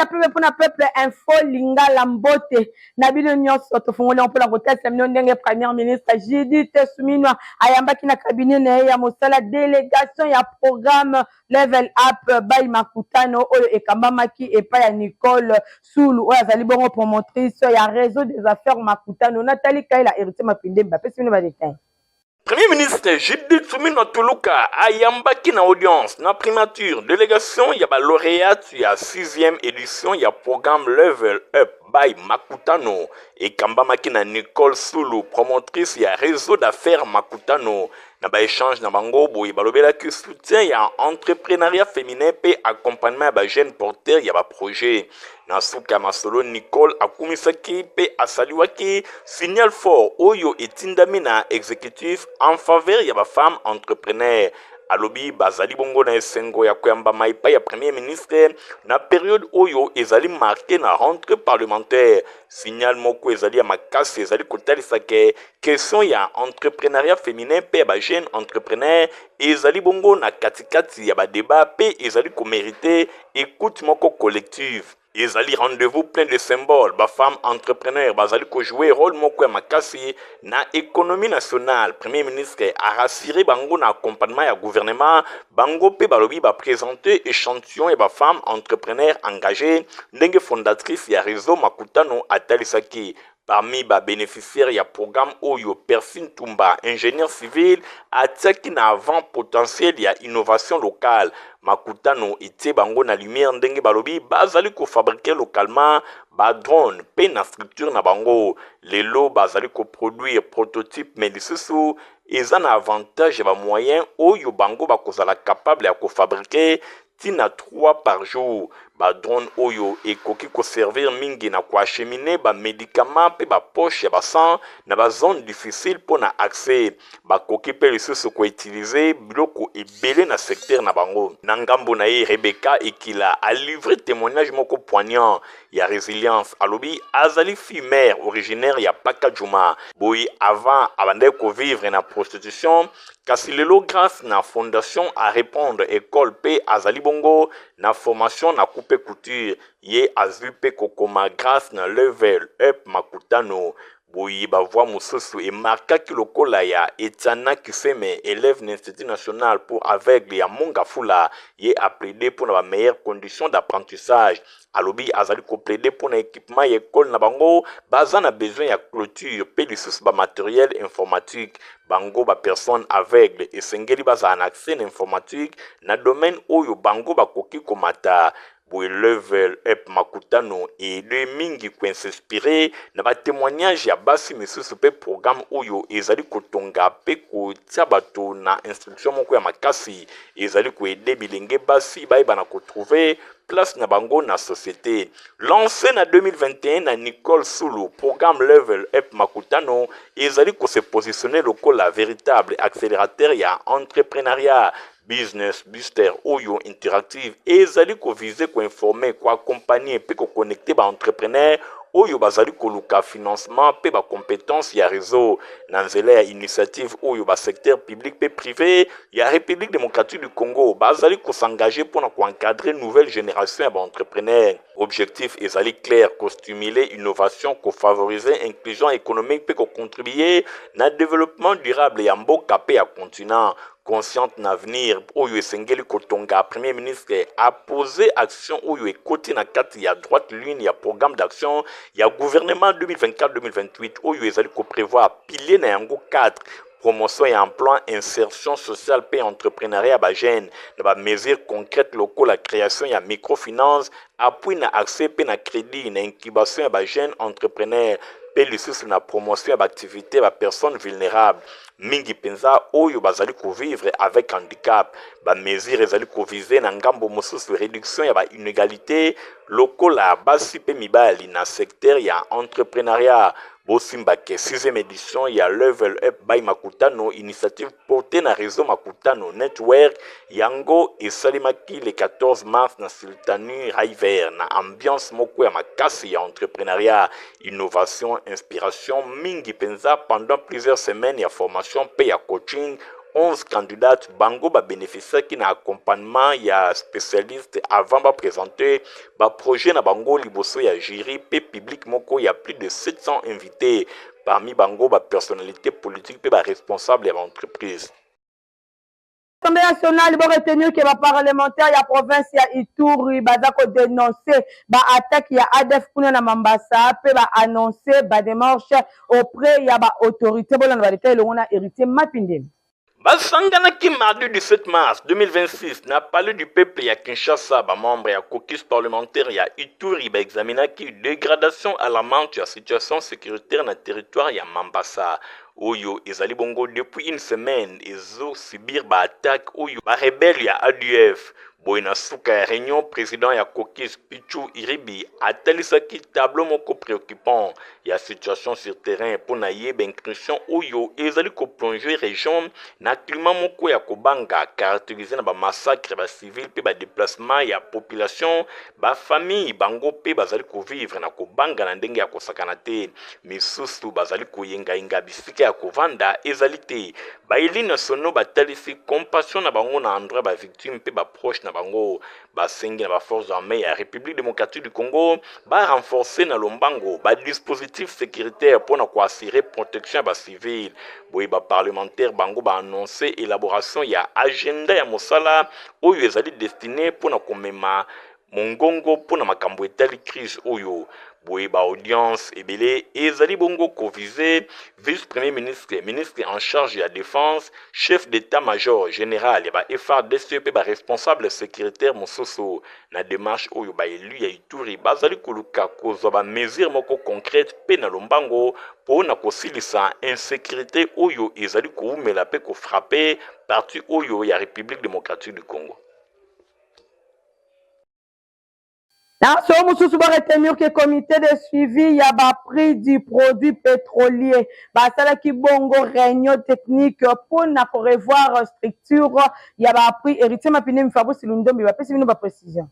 Ya pembe mpona peuple info lingala, mbote na bino nyonso. Tofungoli yango mpona kotalisa bino ndenge Premier ministre Judith Suminwa ayambaki na cabinet na ye ya mosala délégation ya programme Level Up by Makutano, oyo ekambamaki epai ya Nicole Sulu, oyo azali bongo promotrice ya réseau des affaires Makutano. Natali Kaila, Héritier Mapindembe bapesi bino badétails. Premier ministre Judith Suminwa Tuluka ayambaki na audience na primature délégation ya balauréate ya 6e édition ya programme Level Up by Makutano, ekambamaki na Nicole Sulu, promotrice ya réseau d'affaires Makutano. Na baéchange na bango boye, balobelaki soutien ya entrepreneuriat féminin mpe accompagnement ya bajeune porteur ya baprojet. Na suka ya masolo, Nicole akumisaki mpe asaliwaki signal fort oyo etindami na exécutif en faveur ya bafemme entrepreneur. Alobi bazali bongo na esengo ya koyambama epai ya Premier ministre na période oyo ezali marqué na rentrée parlementaire. Signal moko ezali ya makasi, ezali kotalisa ke question ya entrepreneuriat féminin mpe ya bajeune entrepreneur ezali bongo na katikati ya badébat mpe ezali komérite écoute moko collective. Ezali rendez-vous plein de symboles. Bafemme entrepreneur bazali kojouer rôle moko ya makasi na économie nationale. Premier ministre arassuré bango na accompagnement ya gouvernement. Bango mpe balobi baprésente échantillon ya bafemme entrepreneur engagé, ndenge fondatrice ya réseau Makutano atalisaki. Parmi babénéficiaire ya programme oyo, Persine Tumba, ingénieur civil, atiaki na avant potentiel ya innovation locale. Makutano etie bango na lumière, ndenge balobi bazali kofabriquer localement badrone mpe na structure na bango lelo bazali koproduire prototype, mais lisusu eza na avantage ya bamoyen oyo bango bakozala capable ya kofabriquer ntina 3 par jour. Badrone oyo ekoki koservir mingi na koacheminer bamédicament mpe bapoche ya basang na bazone difficile mpo na accès. Bakoki mpe lisusu koutiliser biloko ebele na secteur na bango. Na ngambo na ye, Rebeka Ekila alivre témoignage moko poignant ya résilience. Alobi azali fille mère originaire ya Pakadjuma. Boye avant abandaki kovivre na prostitution, kasi lelo grâce na fondation arépondre école mpe azali bongo na formation na coupe couture. Ye azwi mpe kokoma grâce na Level Up Makutano. Boye bavoix mosusu emarkaki lokola ya Etiana Kiseme, élève na Institut national pour aveugle ya Mongafula. Ye aplaide mpona bameilleures conditions d'apprentissage. Alobi azali koplaide mpona équipement ya ekole na bango, baza na besoin ya clôture mpe lisusu bamatériel informatique. Bango bapersone aveugle esengeli bazala na accès na informatique, na domaine oyo bango bakoki komata. Boye Level Up Makutano eaider mingi koinspirer na batémoignage ya basi misusu, mpe programme oyo ezali kotonga mpe kotia bato na instruction moko ya makasi, ezali koaider bilenge basi bayeba na kotrouver place na bango na société. Lancé na 2021 na Nicole Sulu, programme Level Up Makutano ezali kose positionner lokola véritable accélérateur ya entrepreneuriat, business booster oyo interactive ezali koviser koinformer, koaccompagner mpe koconnecter baentrepreneur oyo bazali koluka financement mpe bacompétence ya réseau. Na nzela ya initiative oyo, basecteur public mpe privé ya République démocratique du Congo bazali kos'engager mpona koencadrer nouvelle génération ya baentrepreneur. Objectif ezali clair: kostimuler innovation, kofavoriser inclusion économique mpe kocontribuer na développement durable ya mboka mpe ya continent. Consciente na avenir oyo esengeli kotonga, Premier ministre apose action oyo ekoti na kati ya droite ligne ya programme d'action ya gouvernement 2024-2028, oyo ezali koprévoir pilier na yango 4: promotion ya emploi, insertion sociale mpe entrepreneuriat ya bajeune, na bamesure concrète lokola création ya microfinance, appui na accès mpe na crédit, na incubation ya bajeune entrepreneur, mpe lisusu na promotion ya baactivité ya bapersone vulnérable, mingi mpenza oyo bazali kovivre avec handicap. Bamesure ezali koviser na ngambo mosusu réduction ya bainégalité lokola basi mpe mibali na secteur ya entrepreneuriat. Bosimbake 6e édition ya Level Up by Makutano, initiative portée na réseau Makutano Network, yango esalemaki le 14 mars na Sultani River, na ambiance moko ya makasi ya entrepreneuriat, innovation, inspiration mingi mpenza pendant plusieurs semaines ya formation mpe ya coaching. 11 candidates bango ba beneficiaki na accompagnement ya specialiste avant ba presenter ba projet na bango liboso ya jury pe public moko ya plus de 700 invités, parmi bango ba personnalités politiques pe ba responsables ya ba entreprises. Assemblée nationale, bo retenir que ba parlementaires ya province ya Ituri baza ko denoncer ba attaques ya ADF kuna na Mambasa pe ba annoncer ba démarches auprès ya ba autorités. Bolanda ba détails elongo na Héritier Mapindemi. Basanganaki mardi 17 mars 2026 na Palais du Peuple ya Kinshasa, ba membres ya caucus parlementaire ya Ituri ba examinaki degradation alarmante ya situation securitaire na territoire ya Mambasa oyo ezali bongo depuis une semaine ezo subir ba attaques oyo ba rebelles ya ADF. Boye na suka ya reunion, president ya caucus Pitchou Iribi atalisaki tableau moko preoccupant ya situation sur terrain. Mpo na ye, ba incursions oyo ezali ko plonger region na climat moko ya kobanga, caracterise na ba massacres ya ba civils mpe ba deplacements ya population. Ba familles bango mpe bazali ko vivre na kobanga na ndenge ya kosakana te. Misusu bazali koyengayenga, bisika ya kovanda ezali te. Ba elus nationaux batalisi compassion na bango na endroit ya ba victimes mpe ba proches na bango. Basengi na ba forces armees ya Republique democratique du Congo ba renforcer na lombango ba dispositifs securitaires mpo na ko assurer protection ya ba civils. Boye ba parlementaires bango ba annoncer elaboration ya agenda ya mosala oyo ezali destine mpo na komema mongongo mpo na makambo etali crise oyo. Boye ba audience ebele ezali bongo ko viser vice premier ministre, ministre en charge ya defense, chef d'etat-major general ya ba FARDC mpe ba responsables securitaires mosusu. Na demarche oyo, ba elus ya Ituri bazali koluka kozwa ba mesures moko concrètes mpe na lombango mpo na kosilisa insecurite oyo ezali kowumela mpe ko frapper partie oyo ya Republique democratique du Congo. Na so mosusu, ba retenir que comité de suivi ya ba prix du produit pétrolier basalaki bongo réunion technique mpona korevoir structure ya ba prix. Héritier Mapine, Fabrice Lundombi bapesi bino ba précision.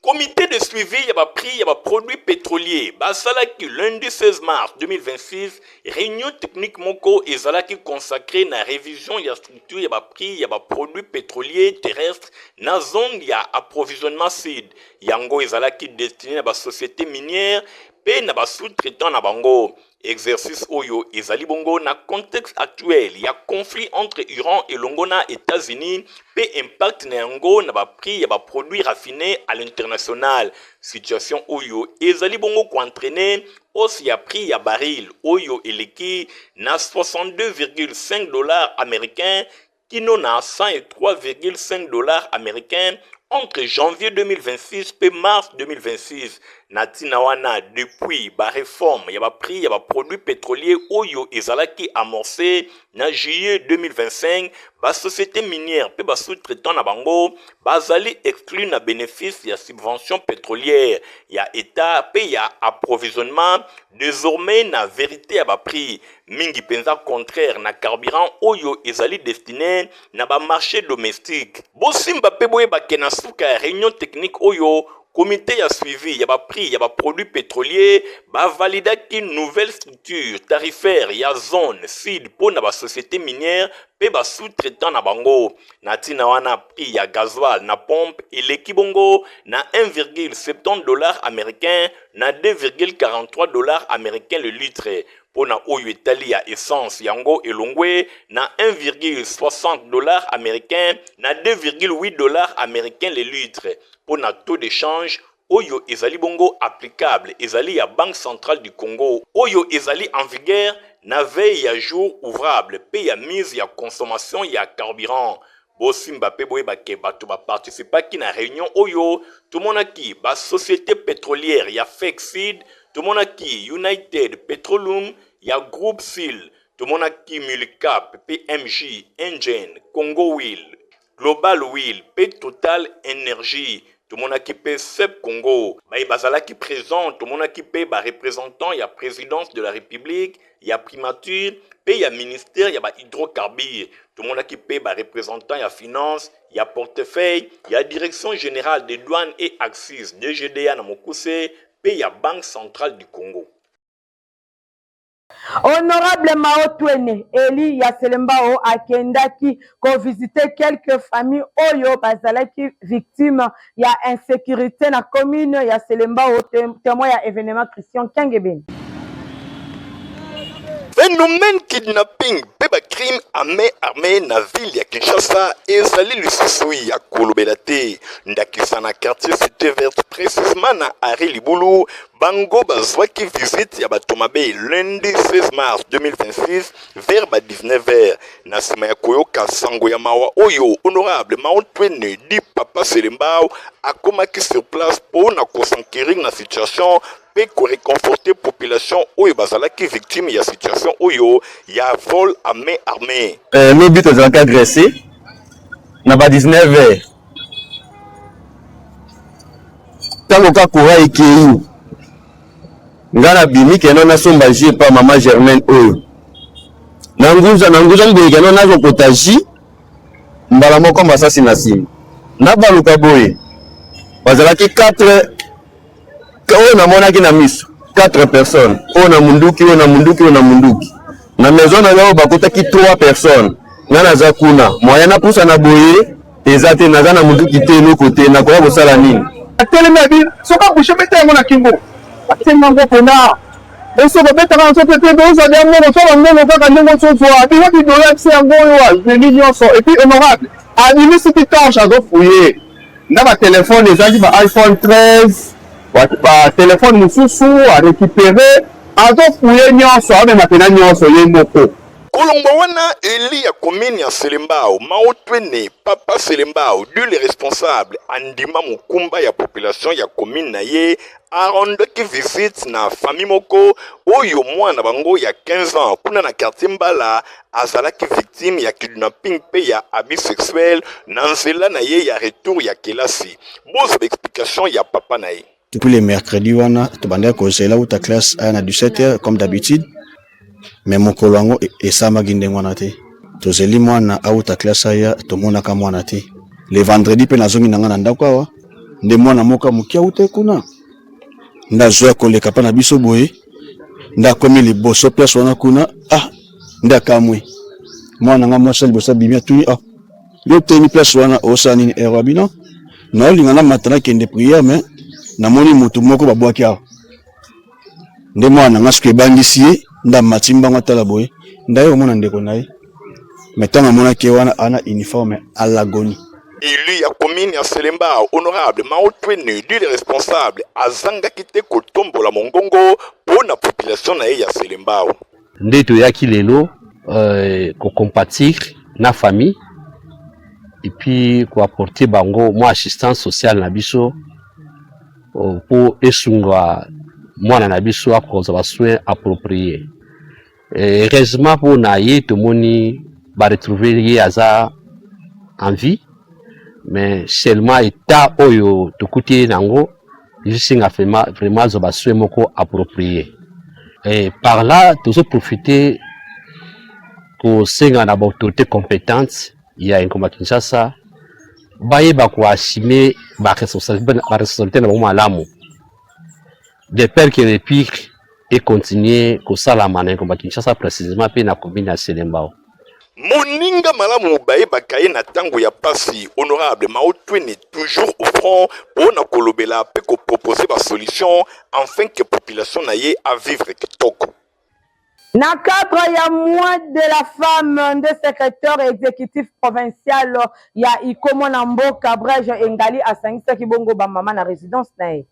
Comité de suivi ya ba prix ya ba produits pétroliers basalaki lundi 16 mars 2026 réunion technique moko ezalaki consacré na révision ya structure ya ba prix ya ba produits pétroliers terrestres na zone ya approvisionnement sud. Yango ezalaki destiné na ba sociétés minières mpe na ba sous-traitants na bango. Exercice oyo ezali bongo na contexte actuel ya conflit entre Iran elongo na États-Unis mpe impact na yango na ba prix ya ba produits raffinés à l'international. Situation oyo ezali bongo koentraîner hausse ya prix ya baril oyo eleki na 62,5 $ américains kino na 103,5 $ américains entre janvier 2026 mpe mars 2026. Na ntina wana, depuis baréforme ya baprix ya baproduit pétrolier oyo ezalaki amorcé na juillet 2025, basociété minière mpe basous-traitant na bango bazali exclu na bénéfice ya subvention pétrolière ya État mpe ya approvisionnement. Désormais, na vérité ya baprix mingi mpenza contraire na carburant oyo ezali destiné na bamarché domestique. Bosimba mpe boyebake, na suka ya réunion technique oyo, comité ya suivi ya baprix ya baproduit pétrolier bavalidaki nouvelle structure tarifaire ya zone sud mpo na basociété minière mpe basous-traitant na bango. Na ntina wana, prix ya gasoil na pompe eleki bongo na 1,70 $ américain na 2,43 $ américain le litre. Mpo na oyo etali ya essence, yango elongwe na 1,60 $ américain na 2,8 $ américain le litre. Mpo na taux d'échange oyo ezali bongo applicable, ezali ya Banque centrale du Congo oyo ezali en vigueur na veille ya jour ouvrable mpe ya mise ya consommation ya carburant. Bosimba mpe boyebake, bato baparticipaki na réunion oyo, tomonaki basociété pétrolière ya Fexid, tomonaki United Petroleum ya groupe Sil, tomonaki Milcap, PMG, Engen, Congo Oil, Global Oil mpe Total Energie, tomonaki mpe Sep Congo. Baye bazalaki présent, tomonaki mpe bareprésentant ya présidence de la République, ya primature mpe ya ministère ya bahydrocarbure, tomonaki mpe bareprésentant ya finance, ya portefeuille, ya Direction générale des douanes et assises, DGDA na mokuse, mpe ya Banque centrale du Congo. Honorable Mao Twene, Eli ya Selembao akendaki ko visiter quelques familles oyo bazalaki victime ya insécurité na commune ya Selembao, témoin ya événement Christian Kengebeni. Phénomène kidnapping mpe ba crime à main armée na ville ya Kinshasa ezali lisusu ya kolobela te. Ndakisa na quartier Cité Verte, précisément na Arrêt Libulu, bango bazwaki visite ya bato mabe lundi 16 mars 2026 vers ba 19h. Na nsima ya koyoka sango ya mawa oyo, honorable Maotwene di Papa Selembao akomaki sur place mpo na kosenquérir na situation mpe koreconforter population oyo bazalaki victime ya situation oyo ya vol à main armée. Lobi tozalaki agressé na ba 19 heures ntango ka courant ekei, nga nabimi keno nasomba jus epa mama Germaine oyo na nguza na nguza boye, keno nazokota jus, mbala moko masasi na nsima. Nabaluka boye, bazalaki 4 oyo namonaki na miso, 4 personnes, oyo na munduki, oyo na munduki, oyo na munduki. Na maison na ngai oyo bakotaki 3 personnes, nga naza kuna, moyen napusa na boye eza te, naza na munduki te, eloko te, nakoya kosala nini? Atelemi, abi soki abushe, beta yango na kingo. Atenga yango mpena eso kobetaka na soki te, ozwa bia mbongo, so bambongo kaka ndenge osozwa abi wapi dola biso yango oyo azweli nyonso. Et puis honorable abimisiki torche, azofuye na batelefone, ezalaki ba iPhone 13, batelefone mosusu arécupéré, azofuye nyonso, amema mpena nyonso ye moko. Kolongwa wana, élu ya commune ya Selembao, Maotwene Papa Selembao, du le responsable andima mokumba ya population ya commune na ye, arendaki visite na famille moko oyo mwana bango ya 15 ans kuna na quartier Mbala azalaki victime ya kidnapping mpe ya abus sexuel na nzela na ye ya retour ya kelasi. Bozwa explication ya papa na ye. Depuis le mercredi wana, tobandaki kozela uta classe aya na 17 heures comme d'habitude, mais mokolo yango esalamaki ndenge wana te. Tozeli mwana auta classe aya, tomonaka mwana te. Le vendredi mpe nazongi na nga na ndako awa, nde mwana moko moke auta kuna, nde azoya koleka mpa na biso boye, nde akomi liboso place wana kuna. Ah, nde akamwe mwana nga mwasi ya liboso abimi, atuni: "Ah, yo temi place wana, osala nini?" Ero abino: "Naolinga namata, nakende prière, mais namoni motu moko babwaki awa." Nde mwana na nga soki ebangisi ye, nde amati mbango, atala boye, nde aye komona ndeko na ye. Mais ntango amonaki ye wana ana uniforme, à l'agonie. Élu ya commune ya Selembao, honorable Maotwene du le responsable, azangaki te kotombola mongongo mpo na population na ye ya Selembao. Nde toyaki lelo kocompatir na famille et puis koapporter bango mwa assistance sociale na biso mpo esunga mwana na biso akozwa basoin approprié. Heureusement mpo na ye, tomoni baretrouve ye aza en vie, mais seulement état oyo tokuti ye nango ezosenga vraiment, vraiment azwa basoin moko approprié. Et par là tozoprofite kosenga na baautorité compétente ya engumba Kinshasa bayeba koassume baresponsabilité na bango malamu, de peur que le pire econtinue kosalama na engumba Kinshasa, précisément mpe na commune ya Selembao. Moninga malamu bayebaka ye na ntango ya pasi. Honorable Maotwene toujours au front mpo na kolobela mpe kopropose basolution afin que population na ye avivre kitoko. Na cadre ya mois de la femme, nde secrétaire exécutif provincial ya ikomo na mboka, Brege Engali, asangisaki bongo bamama na résidence na ye.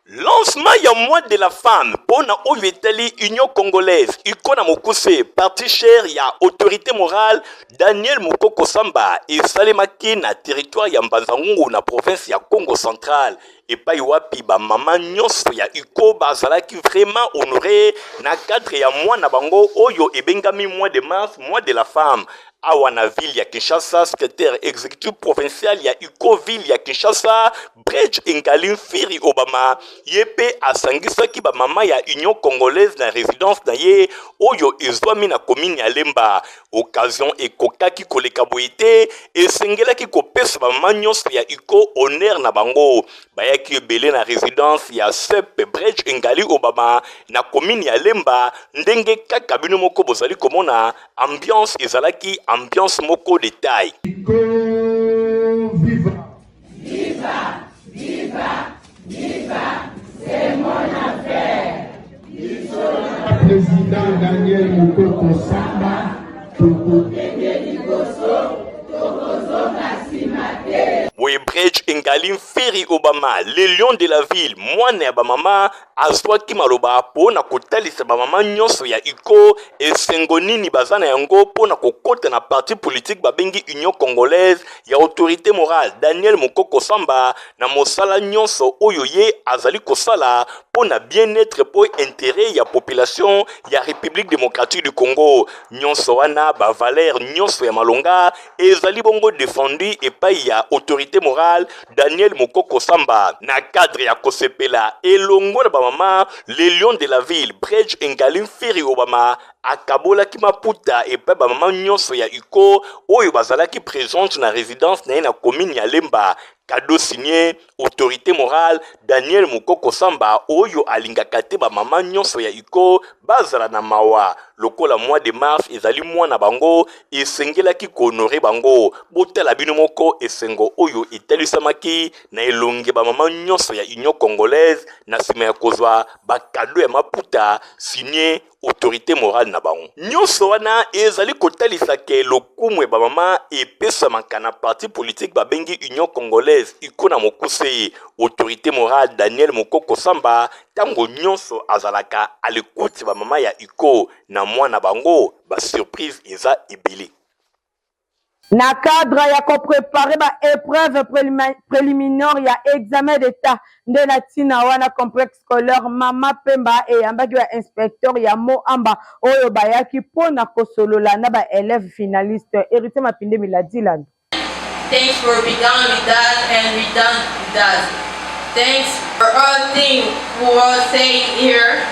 Lancement ya mois de la femme mpona oyo etali Union congolaise, UCO na mokuse, parti cher ya autorité morale Daniel Mokoko Samba, esalemaki na territoire ya Mbanza-Ngungu na province ya Congo Central, epai wapi bamama nyonso ya UCO bazalaki vraiment honoré na cadre ya mois na bango oyo ebengami mois de mars, mois de la femme. Awa na ville ya Kinshasa, secrétaire exécutif provincial ya UCO ville ya Kinshasa, Bridge Engali Mfiri Obama, ye mpe asangisaki bamama ya Union congolaise na résidence na ye oyo ezwami na commune ya Lemba. Occasion ekokaki koleka boye te, esengelaki kopesa bamama nyonso ya UCO honneur na bango. bayaki ebele na residence ya Sep Bridge Engali Obama na commune ya Lemba. Ndenge kaka bino moko bozali komona, ambiance ezalaki ambiance moko de taille. Viva! Viva! Viva! Viva! C'est mon affaire. Président Daniel Mukoko Samba, tokokende liboso, tokozonga nsima te. Webridge Engali Mfiri Obama, le lion de la ville, mwana ya bamama, azwaki maloba mpo na kotalisa bamama nyonso ya UCO esengo nini baza na yango mpo na kokota na parti politique babengi Union Congolaise ya autorité morale Daniel Mukoko Samba na mosala nyonso oyo ye azali kosala mpo na bien-être mpo intérêt ya population ya République démocratique du Congo. Nyonso wana ba valeur nyonso ya malonga ezali bongo défendu epai ya autorité morale Daniel Mukoko Samba. Na cadre ya kosepela elongo na bamama, le lion de la ville Bridge Engali Mfiri Obama akabolaki maputa epai bamama nyonso ya UCO oyo bazalaki présente na résidence na ye na commune ya Lemba. Cadeau signé autorité morale Daniel Mukoko Samba oyo alingaka te bamama nyonso ya UCO bazala na mawa. Lokola mois de mars ezali mois na bango, esengelaki kohonorer bango. Botala bino moko esengo oyo etalisamaki na elongi ya bamama nyonso ya Union Congolaise na nsima ya kozwa bakado ya maputa signé autorité morale na bango. Nyonso wana ezali kotalisa ke lokumu ya bamama epesamaka na parti politique babengi Union Congolaise UCO na mokuse. Autorité morale Daniel Mukoko Samba ntango nyonso azalaka à l'écoute bamama ya UCO na mwana bango, ba surprise eza ebele. Na cadre ya koprépare ba épreuve préliminaire ya examen d'état, nde na ntina wana complexe scolaire Mama Pemba eyambaki ba inspecteur ya Moamba oyo bayaki mpona kosolola na ba élève finaliste. Héritier Mapinde Miladi Lando. Thanks for be done with us and we done with us. Thanks for all things who are saying here.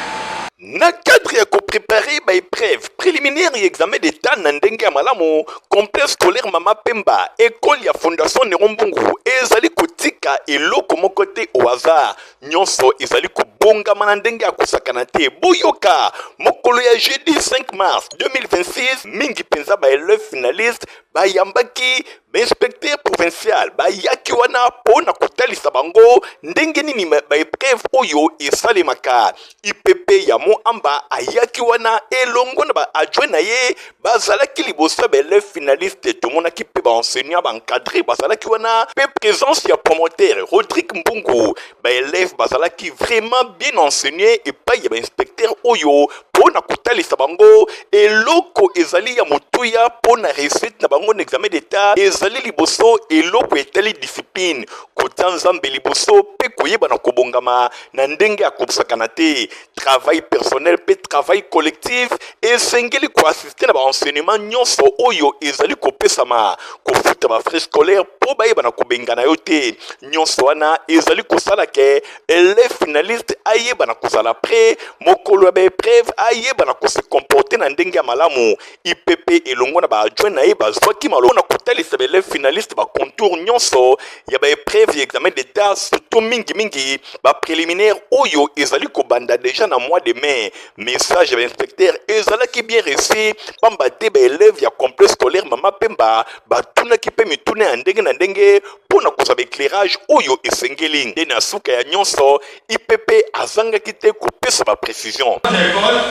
Na cadre ya koprépare baépreuve préliminaire ya examen d'état na ndenge ya malamu, complexe scolaire Mama Pemba, ekole ya Fondation Néron Mbungu, ezali kotika eloko moko te au hasard. Nyonso ezali kobongama na ndenge ya kosakana te. Boyoka, mokolo ya jeudi 5 mars 2026, mingi mpenza baélève finaliste bayambaki bainspecteur provincial. Bayaki wana mpo na kotalisa bango ndenge nini baépreuve oyo esalemaka. IPP ya Moamba ayaki wana elongo na baadjoint na ye, bazalaki liboso ya baélève finaliste. Tomonaki mpe baenseignant, baencadre bazalaki wana, mpe présence ya promoteur Rodrigue Mbungu. Baélève bazalaki vraiment bien enseigné epai ya bainspecteur oyo mpo na kotalisa bango eloko ezali ya motuya mpo na réussite na bango na examen d'état. Ezali liboso eloko etali discipline, kotia Nzambe liboso mpe koyeba na kobongama na ndenge ya kosakana te. Travail personnel mpe travail collectif esengeli koassiste na baenseignement nyonso oyo ezali kopesama, kofuta bafrais scolaire mpo bayeba na kobengana yo te. Nyonso wana ezali kosala ke élève finaliste ayeba na kozala prêt mokolo ya baépreuve, ayeba na kose comporter na ndenge ya malamu. IPP elongo na baadjoint na ye bazwaki maloba na kotalisa baélève finaliste bacontour nyonso ya baépreuve ya examen d'état, surtout mingimingi bapréliminaire oyo ezali kobanda déjà na mois de mai. Message ya bainspecteur ezalaki bien reçu, pamba te baélève ya complexe scolaire Mama Pemba batunaki mpe mituna ya ndenge na ndenge mpo na kozwa baéclairage oyo esengeli. Nde na suka ya nyonso, IPP azangaki te kopesa baprécision. L'école,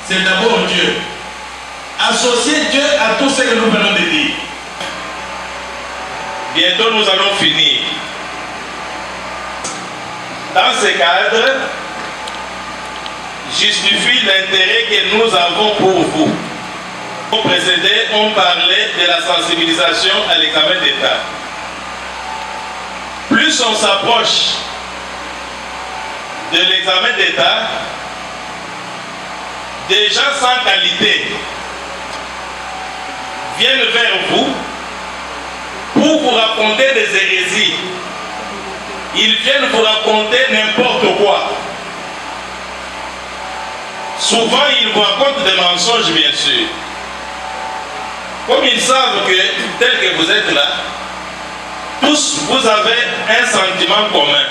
c'est d'abord Dieu. Associez Dieu à tout ce que nous venons de dire. Bientôt nous allons finir. Dans ce cadre, justifie l'intérêt que nous avons pour vous. Nos précédés ont parlé de la sensibilisation à l'examen d'État. Plus on s'approche de l'examen d'État, des gens sans qualité viennent vers vous pour vous raconter des hérésies. Ils viennent vous raconter n'importe quoi. Souvent, ils vous racontent des mensonges, bien sûr. Comme ils savent que, tel que vous êtes là, Tous, vous avez un sentiment commun.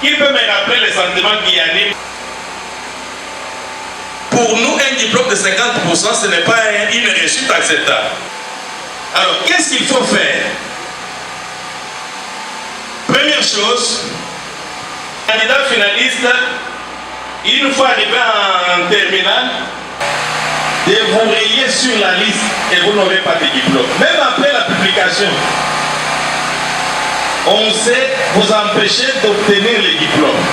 Qui peut me rappeler le sentiment qui anime Pour nous, un diplôme de 50%, ce n'est pas une réussite acceptable. Alors, qu'est-ce qu'il faut faire Première chose, candidat finaliste, une fois arrivé en terminale, de vous rayer sur la liste et vous n'aurez pas de diplôme. Même après la publication, on sait vous empêcher d'obtenir le diplôme.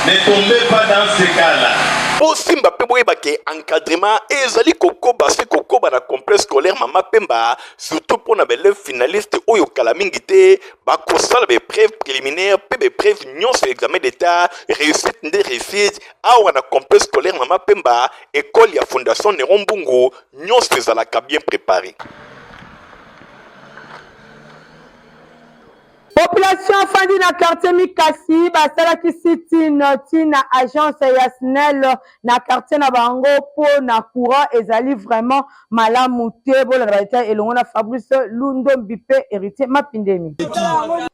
Ne tombez pas dans ce cas-là. Bosimba mpe boyeba ke encadrement ezali kokoba se kokoba na complexe scolaire Mama Pemba, surtout mpo na ba elèves finalistes oyo kala mingi te bakosala ba epreuves preliminaires mpe ba epreuves nyonso ya examen d'etat. Reussite nde reussite awa na complexe scolaire Mama Pemba, ecole ya Fondation Neron Mbungu, nyonso ezalaka bien prepare. Population afandi na quartier Mikasi basalaki sit-in ti na agence ya SNEL na quartier na bango mpo na courant ezali vraiment malamu te. Bolanda ba detail elongo na Fabrice Lundombi mpe Heritier Mapindemi.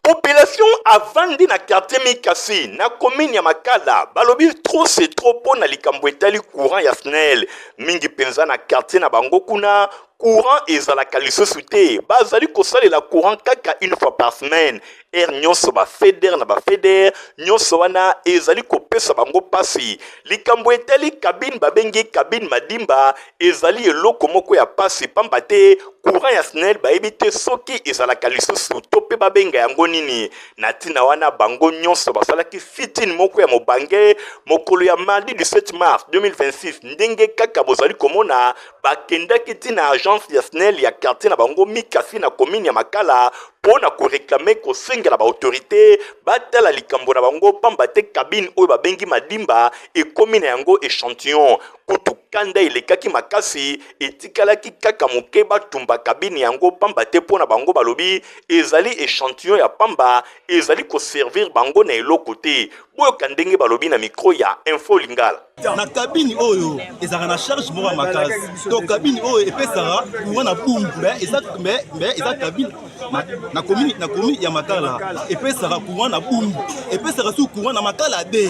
Population avandi na quartier Mikasi na commune ya Makala balobi trop c'est trop mpo na likambo etali courant ya SNEL mingi mpenza na quartier na bango kuna Courant ezalaka lisusu te, bazali kosalela courant kaka une fois par semaine. Heure nyonso ba feder na ba feder, nyonso wana ezali kopesa bango pasi. Likambo etali cabine babengi cabine Madimba ezali eloko moko ya pasi pamba te courant ya SNEL bayebi te soki ezalaka lisusu to pe babenga yango nini. Na tina wana bango nyonso basalaki sit-in moko ya mobange mokolo ya mardi 17 mars 2026 ndenge kaka bozali komona Bakendaki ti na agence ya SNEL ya quartier na bango Mikasi na commune ya Makala mpo na ko reclamer kosengela ba autorites batala likambo na bango pamba te cabine oyo babengi Madimba ekomi na yango echantillon. Kutu kanda elekaki makasi, etikalaki kaka moke batumba cabine yango pamba te mpo na bango balobi ezali echantillon ya pamba ezali ko servir bango na eloko te. Boyoka ndenge balobi na micro ya Info Lingala. Na cabine oyo ezalaka na charge moko ya makasi donc cabine oyo epesaka courant na bumbu mais eza mais mais eza cabine na commune na commune ya Makala epesaka courant na bumbu epesaka su courant na Makala de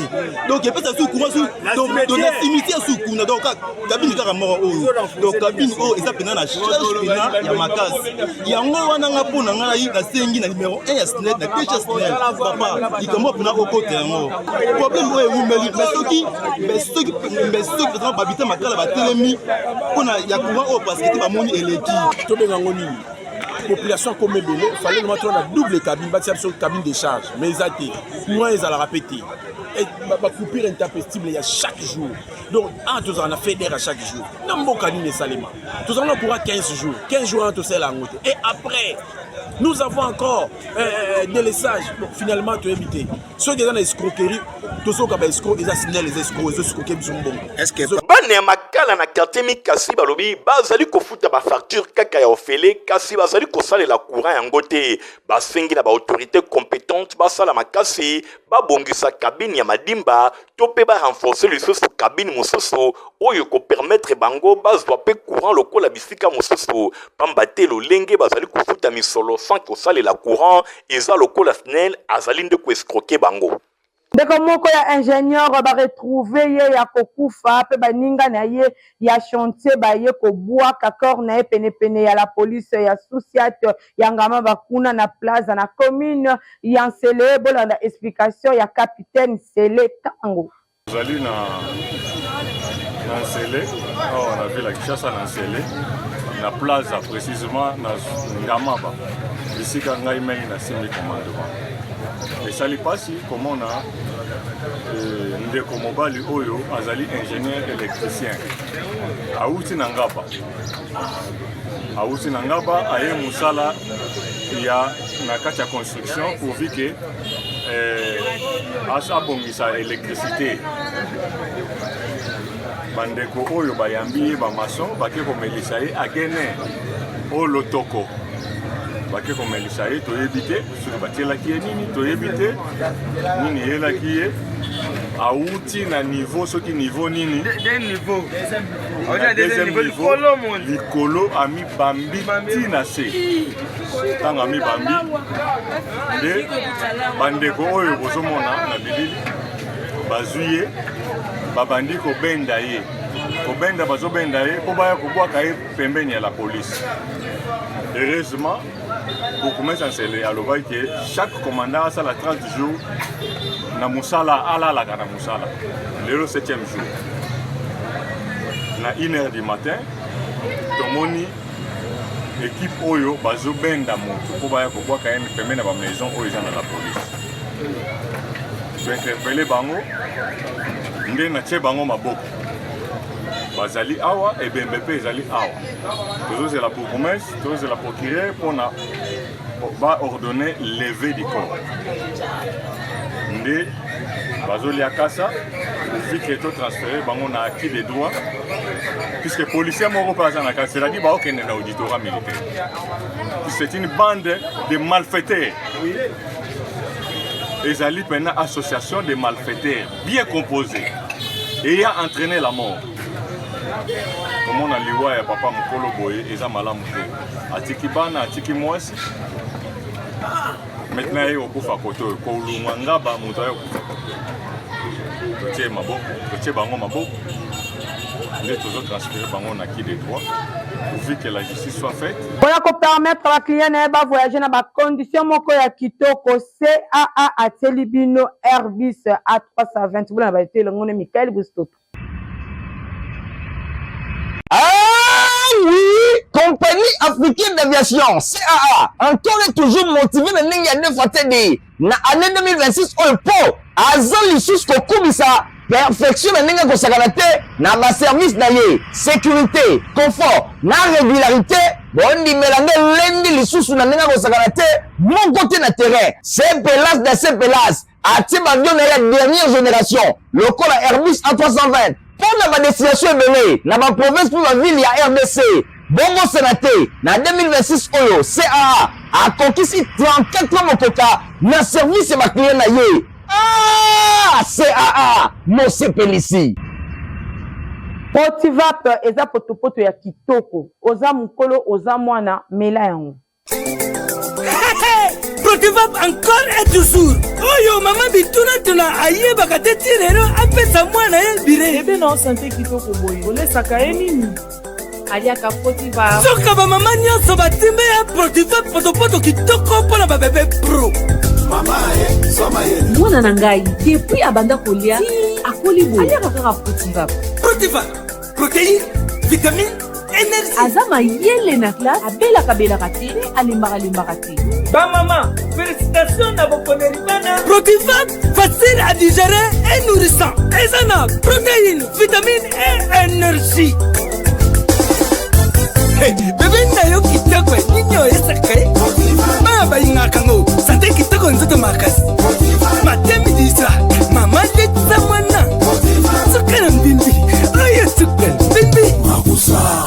donc epesaka su courant su donc na cimetière su kuna donc cabine kaka moko oyo donc cabine oyo eza pena na charge pena ya makasi yango wana nga mpo na ngai nasengi na numero 1 ya SNEL na DG SNEL papa likambo mpena okota yango problème oyo ewumeli mais soki mais soki mais soki vraiment babita makala batelemi mpona ya courant oyo parce que te bamoni eleki tobenga yango nini population akoma ebele fallait nama tona double cabine batia biso cabine de charge mais eza te courant ezalaka mpe te bacoupure intempestible ya chaque jour donc awa tozala na feder ya chaque jour na mboka nini esalema tozala na courant 15 jours 15 jours wana tosala yango te et après nous avons encore euh, euh, délessage bon, finalement toyebi te soki eza na escroquerie tozoka ba escroc eza snel eza escroc ezo escroquer biso mbongo bana ya makala na quartier mikasi balobi bazali kofuta bafacture kaka ya ofele kasi bazali kosalela courant yango te basengi na baautorité compétente basala makasi babongisa cabine ya madimba to mpe ba renforcer lisusu cabine mosusu oyo ekopermettre bango bazwa mpe courant lokola bisika mosusu, pamba te lolenge bazali kofuta misolo sans kosalela courant eza lokola SNEL azali nde ko escroquer bango. Ndeko moko ya ingenieur ba retrouver ye ya kokufa pe baninga na ye ya chantier baye kobwaka corps na ye penepene ya la police ya sous-ciat ya Ngamaba kuna na Plaza na commune ya Nsele. Bolanda explication ya capitaine Nsele Tango. Tozali na na Nsele awa na ville ya Kinshasa na Nsele na Plaza précisément na Ngamaba esika ngai mei nasimbi commandement. Esali mpasi komona eh, ndeko mobali oyo azali ingénieur électricien awuti na Ngaba awuti na Ngaba aye mosala ya na kati ya construction pourvu que eh, abongisa électricité bandeko oyo bayambi ye bamason bake komelisa ye agene oyo lotoko bake komelisa ye toyebi te soki batielaki ye nini toyebi te nini eyelaki ye. Awuti na niveau soki niveau nini? Deuxième niveau. Likolo amibambi ti na se. Ntango amibambi nde bandeko oyo bozomona na bilili bazwi ye babandi kobenda ye kobenda bazobenda ye mpo baya kobwaka ye pembeni ya la police. Heureusement bourgmestre Nsele alobaki ke chaque commandant asala 30 jours na mosala, alalaka na mosala. Lelo 7e jour na 1 heure du matin tomoni équipe oyo bazobenda moto mpo baya kobwaka ye pembeni na bamaison oyo eza na la police. Tointerpele bango nde natie bango maboko, bazali awa, ebembe mpe ezali awa. Tozozela bourgmestre, tozozela procureur mpona ba ordonner levée du corps. Nde bazolia kasa pourvu que to transférer bango na acquis de droit, puisque policier moko mpe aza na kati, c'est-à-dire baokende na auditorat militaire. C'est une bande de malfaiteurs. Ezali mpena association de malfaiteurs bien composée ayant entraîné la mort. Komona liwa ya papa mokolo boye eza malamu te. Atiki bana, atiki mwasi, maintenant ye kokufa kote oyo kolungwa ngaba moto aye kokufa kote. Totie maboko, totie bango maboko nde tozotransfere bango na qui de droit pourvu que la justice soit faite. Mpona kopermettre baclient na ye bavoyage na bacondition moko ya kitoko, CAA atieli bino Airbus A320 bolanda bato elongo na Michael Gustoto. Ah oui, Compagnie africaine d'aviation CAA encore et toujours motivé na ndenge ya 2 fois TD na année 2026 oyo mpo aza lisusu kokumisa perfection na ndenge akosakana te na baservice na ye, sécurité, confort na régularité. Bondimela nde elendi lisusu na ndenge akosakana te moko te na terrain. Sepelas da sepelas atie baavion na ye ya dernière génération lokola Airbus A320 mpo na badestination ebele na baprovince mpe bavile ya RDC. Bobosana te, na 2026 oyo CAA akokisi 34 ans mokoka na service ya baclient na ye. Ah, CAA mosepelisi. Potivap eza potopoto ya kitoko, oza mokolo oza mwana mela yango. Protivap encore et toujours. Oyo mama bituna tuna ayebaka te ti lelo apesa mwana ye bire. Bebe na sante kitoko boye, olesaka ye nini? Aliaka Protivap. Soka ba mama nyonso batimbe ya Protivap potopoto kitoko mpo na babebe pro. Mwana na ngai depuis abanda kolia akoli boye, aliaka kaka Protivap. Protivap, protéine, vitamine, énergie. Aza mayele na classe, abelaka belaka te mpe alembaka lembaka te. Bamama, félicitation na boponeli bana. Protivap, facile à digérer et nourrissant. Eza na protéine, vitamine et énergie. Hey, bebe na yo kitoko nini oyesaka ye bana balingaka ngo sante kitoko nzoto makasi matemi disa mama letisa mwana suka na mbimbi oyo suka mbimbi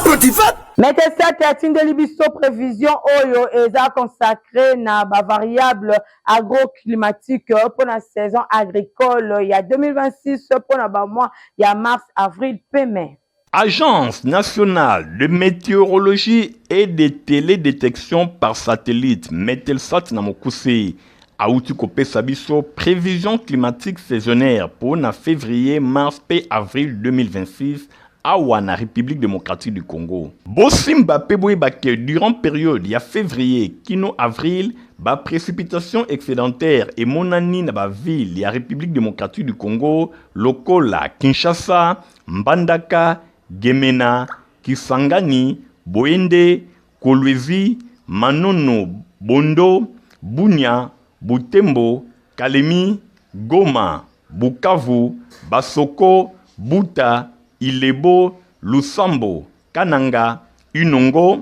Protivap. Metesat atindeli biso prévision oyo eza consacré na ba variable agroclimatique mpo na saison agricole ya 2026 mpo na ba mois ya mars, avril mpe mai. Agence nationale de météorologie et de télédétection par satellite Metelsat na mokuse awuti kopesa biso prévision climatique saisonnière mpo na février, mars mpe avril 2026 awa na République démocratique du Congo. Bosimba mpe boyeba ke durant période ya février kino avril, ba précipitations excédentaires emonani na ba villes ya République démocratique du Congo lokola Kinshasa, Mbandaka, Gemena, Kisangani, Boende, Kolwezi, Manono, Bondo, Bunia, Butembo, Kalemi, Goma, Bukavu, Basoko, Buta, Ilebo, Lusambo, Kananga, Inongo,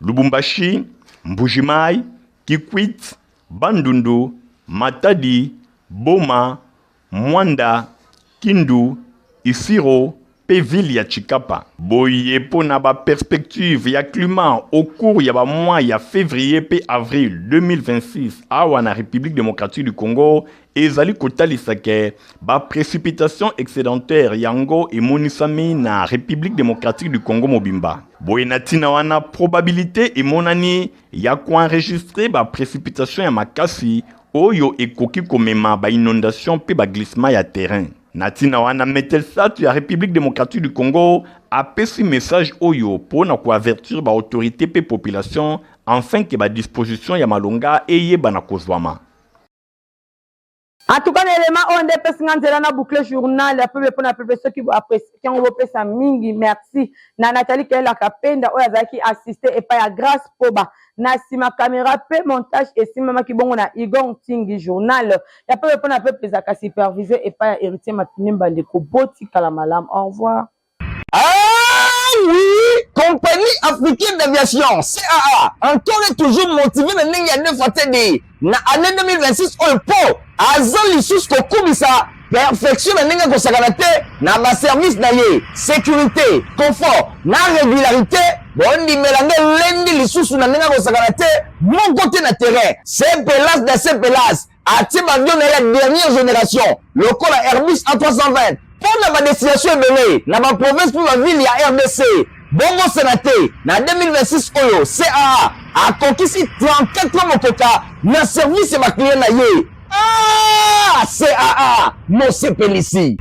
Lubumbashi, Mbujimayi, Kikwit, Bandundu, Matadi, Boma, Mwanda, Kindu, Isiro, mpe ville ya Tshikapa. Boye mpo na ba perspectives ya climat au cours ya ba mois ya fevrier mpe avril 2026 awa na Republique democratique du Congo ezali kotalisa ke ba precipitations excedentaires yango emonisami na Republique democratique du Congo mobimba. Boye na ntina wana probabilite emonani ya ko enregistrer ba precipitations ya makasi oyo ekoki komema ba inondations mpe ba glissements ya terrain. Na ntina wana, Metelsat ya Republique democratique du Congo apesi message oyo mpo na ko avertir ba autorites mpe population enfin que ba dispositions ya malonga eyebana kozwama. En tout cas, na élément oyo nde epesi nga nzela na boucle journal ya peuple mpo na peuple. Soki boappréciaki yango, bopesa mingi merci na Nathalie Kayela Kapenda oyo azalaki assiste epai ya Grâce Poba na nsima caméra mpe montage esimbamaki bongo na Igor Ntingi. Journal ya peuple mpo na peuple ezalaka supervisé epai ya Héritier Mapine. Bandeko, botikala malamu, au revoir. Ah oui, Compagnie africaine d'aviation CAA encore et toujours motivé na ndenge ya deux fois TD na année 2026 oyo mpo aza lisusu kokumisa perfection na ndenge akosakana te na baservice na ye, sécurité, confort na régularité. Bondimela nde elendi lisusu na ndenge akosakana te moko te na terrain. Sepelas da sepelas atie baavion na ye ya dernière génération lokola Airbus A320 mpo na badestination ebele na baprovince mpe bavile ya RDC. Bobosana te, na 2026 oyo CAA akokisi 34 ans mokoka na service ya baclient na ye. Ah, CAA mosepelisi.